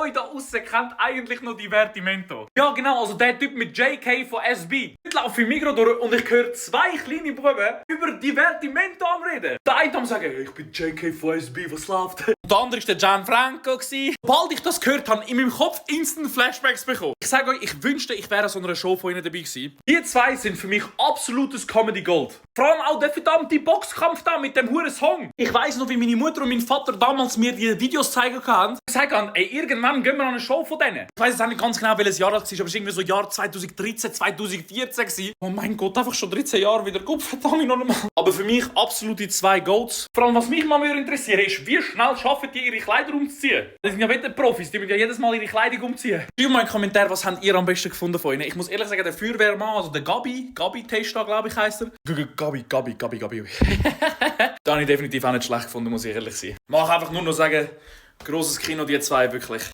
euch da aussen kennt eigentlich noch Divertimento? Ja genau, also der Typ mit JK von SB. Ich laufe im Migros durch und ich höre zwei kleine Buben über Divertimento am reden. Der eine am sagen, ich bin JK von SB, was läuft? Und der andere war der Gianfranco. Sobald ich das gehört habe, in meinem Kopf instant Flashbacks bekommen. Ich sage euch, ich wünschte, ich wäre an so einer Show von ihnen dabei gewesen. Die zwei sind für mich absolutes Comedy Gold. Vor allem auch der verdammte Boxkampf da mit dem huren Song. Ich weiss noch, wie meine Mutter und mein Vater damals mir die Videos zeigen haben. Ich sage, ey, irgendwann gehen wir an eine Show von denen. Ich weiss jetzt auch nicht ganz genau, welches Jahr das war, aber es war irgendwie so Jahr 2013, 2014 gewesen. Oh mein Gott, einfach schon 13 Jahre wieder. Gott verdammt noch einmal. Aber für mich absolute zwei Goats. Vor allem, was mich mal interessieren ist, wie schnell schaffen die ihre Kleider umzuziehen? Das sind ja wieder Profis, die müssen ja jedes Mal ihre Kleidung umziehen. Schreibt mal in den Kommentaren, was habt ihr am besten gefunden von ihnen? Ich muss ehrlich sagen, der Feuerwehrmann, also der Gabi Testa, glaube ich, heisst er. Gabi. Da habe ich definitiv auch nicht schlecht gefunden, muss ich ehrlich sein. Mach einfach nur noch sagen, grosses Kino, die zwei wirklich.